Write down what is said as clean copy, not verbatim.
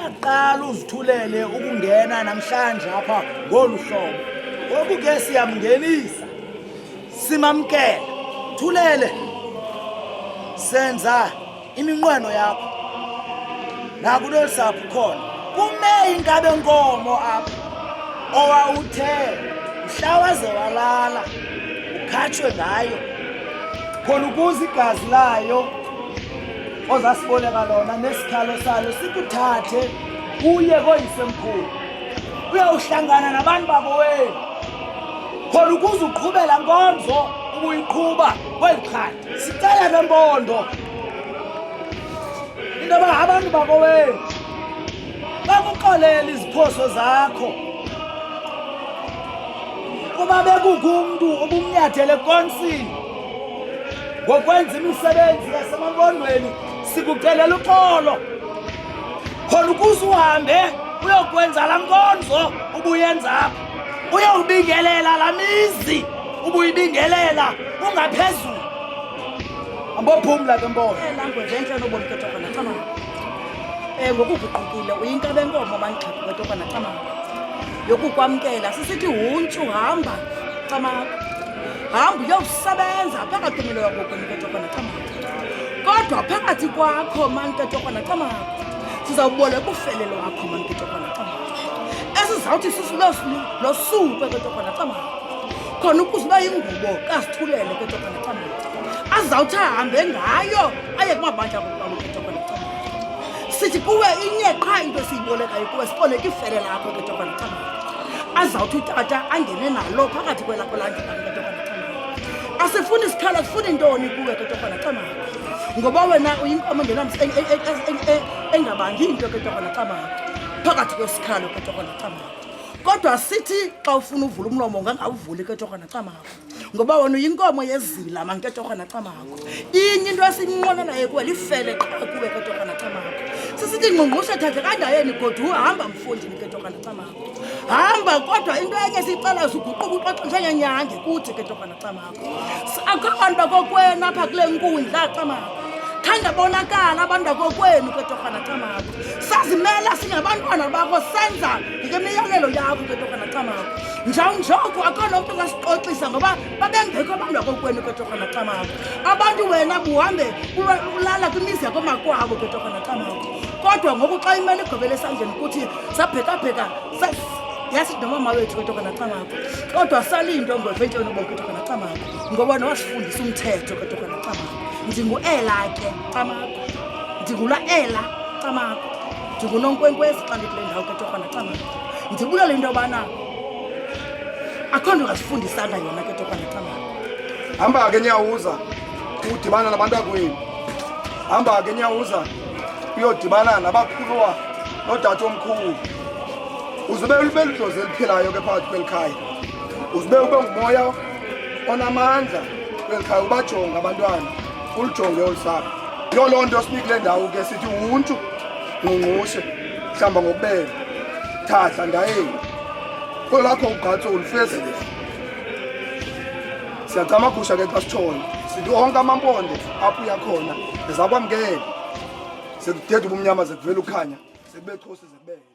Uyaqala uzithulele ukungena namhlanje apha ngolu hlobo. Ngoku ke siyamngenisa. Simamkela. Thulele. Senza iminqweno yakho. Nakulolu sapho khona. Kume inkabe nkomo apha owawuthe mhla waze walala ukhatshwe ngayo khona ukuze igazi layo ozasiboleka lona nesikhalo salo sikuthathe uye koyisemkhulu uyawuhlangana nabantu bakowenu khona ukuze uqhubela nkonzo ubuyiqhuba kweli xhanti sicela ke mpondo into yoba abantu bakowenu bakuxolele iziphoso zakho kuba bekukho umntu obumnyathele konsini ngokwenza imisebenzi yasemampondweni sikucelela uxolo khona ukuze uhambe uyokwenza laa nkonzo ubuyenza apha uyowubingelela laa mizi ubuyibingelela ungaphezulu ambophumla ke mbono Langweventle nobomi ketokwana cama. Ngokuguqukile uyinkabe enkomo manxhephu ketokwana cama. Yokukwamkela sisithi huntshu hamba cama. Hamba uyosebenza phakathi kwemilo yakho ketokwana cama. Kodwa phakathi kwakho mani ketokwana cama. Sizawuboleka ufele lwakho mani ketokwana cama. Esizawuthi sisilosuku ketokwana cama. Khona ukuze uba yingubo kasithulele ketokwana cama. Azawuthi ahambe ngayo aye kumabandla kokuqala ketokwana cama. Sithi kuwe inye qha into esiyibolekayo kuwe siboleka ifele lakho ketokwana cama. Azawuthi utata angene nalo phakathi kwelakho landlela ketokwana cama. Asifuni sikhala sifuni ntoni kuwe ketokwana cama. Ngoba wena uyinkomo engabangi into ketokwana cama. Phakathi kwesikhalo ketokwana cama. Kodwa sithi xa ufuna uvula umlomo ungangawuvuli ketokwana camakho. Ngoba wena uyinkomo yezila manketohwana camakho. Inye into esiyinqwenelayo kuwe lifele qha kuwe ketohwana camakho. Sisithi ngqungqushe thathe kandayeni godu hamba mfondini ketohwana camakho. Hamba kodwa into enye esiyicelayo suguquka uxoxe njengenyange kuthi ketohwana camakho. Akho abantu bakokwenu apha kule nkundla camakho. Khange bonakala abantu bakokwenu ketohwana camakho. Sazimela singabantwana bakho senza ngekemiyalelo yakho ketohwana camakho. Njawunjoku akho nomntu ongasixoxisa ngoba babengekho abantu bakokwenu ketohwana camakho. Abantu wena buhambe ulala kwimizi yakomakwabo ketohwana camakho. Kodwa ngoku xa imele igobele esandleni kuthi sabhekabheka yasithi nomama wethu ketohwana camakho. Kodwa salindwa ngweventsheni ubomi ketohwana camakho ngoba wena wasifundisa umthetho ketohwana camakho. Ndinguela ke camakho. Ndingula Ela camakho. Ndingunonkwenkwezi xa ndikule ndawo ketohwana camakho. Ndibulela into yobana akho nto ungasifundisanga yona ketohwana camakho. Hamba ke Nyawuza udibana nabantakwenu. Hamba ke Nyawuza uyodibana nabakhuluwa nodade omkhulu. Uzube ube lidlozi eliphilayo ke phakathi kweli khaya. Uzube ube ngumoya onamandla kweli khaya ubajonge abantwana ulijonge olu sapho. Yiyo loo nto sinike le ndawo ke sithi wuntshu ngqungqushe hlamba ngokubele thahla ndayeni kwelakho ugqatso ulufezile. Siyacamagusha ke xa sitshoyo sithi onke amamponde apho uya khona ndizakwamkela. Sekudeda ubumnyama zekuvela ukhanya sekube chosi zekubele.